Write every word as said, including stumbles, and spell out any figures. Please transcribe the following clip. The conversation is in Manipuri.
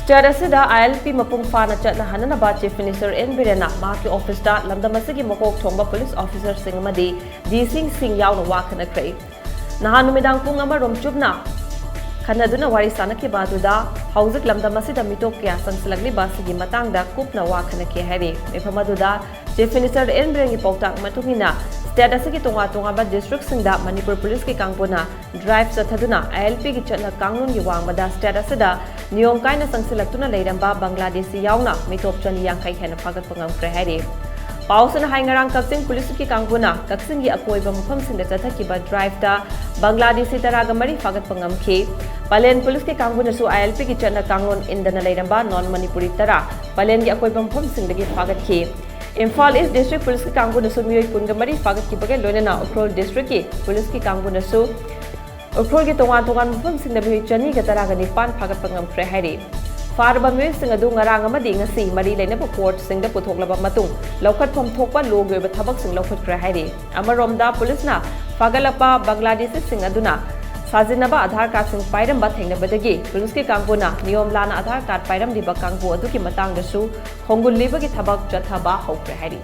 ꯁ꯭ꯇꯦꯠ ꯑꯁꯤꯗ ꯑꯥꯏ ꯑꯦꯜ ꯄꯤ ꯃꯄꯨꯡ ꯐꯥꯅ ꯆꯠꯅꯍꯟꯅꯅꯕ Chief Minister ꯑꯦꯟ ꯕꯤꯔꯦꯟꯅ ꯃꯍꯥꯛꯀꯤ ꯑꯣꯐꯤꯁꯇ ꯂꯝꯗꯝ ꯑꯁꯤꯒꯤ ꯃꯀꯣꯛ ꯊꯣꯡꯕ ꯄꯨꯂꯤꯁ ꯑꯣꯐꯤꯁꯔꯁꯤꯡ ꯑꯃꯗꯤ ꯗꯤ ꯁꯤꯁꯤꯡ ꯌꯥꯎꯅ ꯋꯥ ꯈꯟꯅꯈ꯭ꯔꯦ꯫ ꯅꯍꯥꯟ ꯅꯨꯃꯤꯗꯥꯡ ꯄꯨꯡ ꯑꯃꯔꯣꯝ ꯆꯨꯞꯅ ꯈꯟꯅꯗꯨꯅ ꯋꯥꯔꯤ ꯁꯥꯟꯅꯈꯤꯕ ꯑꯗꯨꯗ ꯍꯧꯖꯤꯛ ꯂꯝꯗꯝ ꯑꯁꯤꯗ ꯃꯤꯇꯣꯞ ꯀꯌꯥ ꯆꯪꯁꯤꯜꯂꯛꯂꯤꯕ ꯑꯁꯤꯒꯤ ꯃꯇꯥꯡꯗ ꯀꯨꯞꯅ ꯋꯥ ꯈꯟꯅꯈꯤ ꯍꯥꯏꯔꯤ꯫ ꯃꯤꯐꯝ ꯑꯗꯨꯗ Chief Minister ꯑꯦꯟ ꯕꯤꯔꯦꯟꯒꯤ ꯄꯥꯎꯇꯥꯛ ꯃꯇꯨꯡ ꯏꯟꯅ ꯁ꯭ꯇꯦꯠ ꯑꯁꯤꯒꯤ ꯇꯣꯉꯥꯟ ꯇꯣꯉꯥꯟꯕ ꯗꯤꯁꯇ꯭ꯔꯤꯛꯁꯤꯡꯗ ꯃꯅꯤꯄꯨꯔ ꯄꯨꯂꯤꯁꯀꯤ ꯀꯥꯡꯕꯨꯅ ꯗ꯭ꯔꯥꯏꯚ ꯆꯠꯊꯗꯨꯅ ꯑꯥꯏ ꯑꯦꯜ ꯄꯤꯒꯤ ꯆꯠꯅ ꯀꯥꯡꯂꯣꯟꯒꯤ ꯋꯥꯡꯃꯗ ꯁ꯭ꯇꯦꯠ ꯑꯁꯤꯗ ꯅꯤꯌꯣꯝ ꯀꯥꯏꯅ ꯆꯪꯁꯤꯜꯂꯛꯇꯨꯅ ꯂꯩꯔꯝꯕ ꯕꯪꯒ꯭ꯂꯥꯗꯦꯁꯤ ꯌꯥꯎꯅ ꯃꯤꯇꯣꯞ ꯆꯅꯤ ꯌꯥꯡꯈꯩ ꯍꯦꯟꯅ ꯐꯥꯒꯠꯄ ꯉꯝꯈ꯭ꯔꯦ ꯍꯥꯏꯔꯤ꯫ ꯄꯥꯎꯁꯤꯅ ꯍꯥꯏ, ꯉꯔꯥꯡ ꯀꯛꯆꯤꯡ ꯄꯨꯂꯤꯁꯀꯤ ꯀꯥꯡꯕꯨꯅ ꯀꯛꯆꯤꯡꯒꯤ ꯑꯀꯣꯏꯕ ꯃꯐꯝꯁꯤꯡꯗ ꯆꯠꯊꯈꯤꯕ ꯗ꯭ꯔꯥꯏꯚꯇ ꯕꯪꯒ꯭ꯂꯥꯗꯦꯁꯤ ꯇꯔꯥꯒ ꯃꯔꯤ ꯐꯥꯒꯠꯄ ꯉꯝꯈꯤ꯫ ꯄꯂꯦꯟ ꯄꯨꯂꯤꯁꯀꯤ ꯀꯥꯡꯕꯨꯅꯁꯨ ꯑꯥꯏ ꯑꯦꯜ ꯄꯤꯒꯤ ꯆꯠꯅ ꯀꯥꯡꯂꯣꯟ ꯏꯟꯗꯅ ꯂꯩꯔꯝꯕ ꯅꯣꯟ ꯃꯅꯤꯄꯨꯔꯤ ꯇꯔꯥ ꯄꯂꯦꯟꯒꯤ ꯑꯀꯣꯏꯕ ꯃꯐꯝꯁꯤꯡꯗꯒꯤ ꯐꯥꯒꯠꯈꯤ꯫ ꯏꯝꯐꯥꯜ ꯏꯁ ꯗꯤꯁꯇ꯭ꯔꯤꯛ ꯄꯨꯂꯤꯁꯀꯤ ꯀꯥꯡꯕꯨꯅꯁꯨ ꯃꯤꯑꯣꯏ ꯀꯨꯟꯒ ꯃꯔꯤ ꯐꯥꯒꯠꯈꯤꯕꯒ ꯂꯣꯏꯅꯅ ꯎꯈ꯭ꯔꯨꯜ ꯗꯤꯁꯇ꯭ꯔꯤꯛꯀꯤ ꯄꯨꯂꯤꯁꯀꯤ ꯀꯥꯡꯕꯨꯅꯁꯨ ꯎꯈ꯭ꯔꯨꯜꯒꯤ ꯇꯣꯉꯥꯟ ꯇꯣꯉꯥꯟꯕ ꯃꯐꯝꯁꯤꯡꯗ ꯃꯤꯑꯣꯏ ꯆꯅꯤꯒ ꯇꯔꯥꯒ ꯅꯤꯄꯥꯟ ꯐꯥꯒꯠꯄ ꯉꯝꯈ꯭ꯔꯦ ꯍꯥꯏꯔꯤ꯫ ꯐꯥꯔꯕ ꯃꯤꯑꯣꯏꯁꯤꯡ ꯑꯗꯨ ꯉꯔꯥꯡ ꯑꯃꯗꯤ ꯉꯁꯤ ꯃꯔꯤ ꯂꯩꯅꯕ ꯀꯣꯔꯠꯁꯤꯡꯗ ꯄꯨꯊꯣꯛꯂꯕ ꯃꯇꯨꯡ ꯂꯧꯈꯠꯐꯝ ꯊꯣꯛꯄ ꯂꯣꯒꯤ ꯑꯣꯏꯕ ꯊꯕꯛꯁꯤꯡ ꯂꯧꯈꯠꯈ꯭ꯔꯦ ꯍꯥꯏꯔꯤ꯫ ꯑꯃꯔꯣꯝꯗ ꯄꯨꯂꯤꯁꯅ ꯐꯥꯒꯠꯂꯛꯄ ꯕꯪꯒ꯭ꯂꯥꯗꯦꯁꯤꯁꯤꯡ ꯑꯗꯨꯅ ꯁꯥꯖꯤꯟꯅꯕ ꯑꯙꯥꯔ ꯀꯥꯔꯗꯁꯤꯡ ꯄꯥꯏꯔꯝꯕ ꯊꯦꯡꯅꯕꯗꯒꯤ ꯄꯨꯂꯤꯁꯀꯤ ꯀꯥꯡꯕꯨꯅ ꯅꯤꯌꯣꯝ ꯂꯥꯟꯅ ꯑꯙꯥꯔ ꯀꯥꯔꯗ ꯄꯥꯏꯔꯝꯂꯤꯕ ꯀꯥꯡꯕꯨ ꯑꯗꯨꯒꯤ ꯃꯇꯥꯡꯗꯁꯨ ꯈꯣꯡꯒꯨꯜ ꯂꯤꯕꯒꯤ ꯊꯕꯛ ꯆꯠꯊꯕ ꯍꯧꯈ꯭ꯔꯦ ꯍꯥꯏꯔꯤ꯫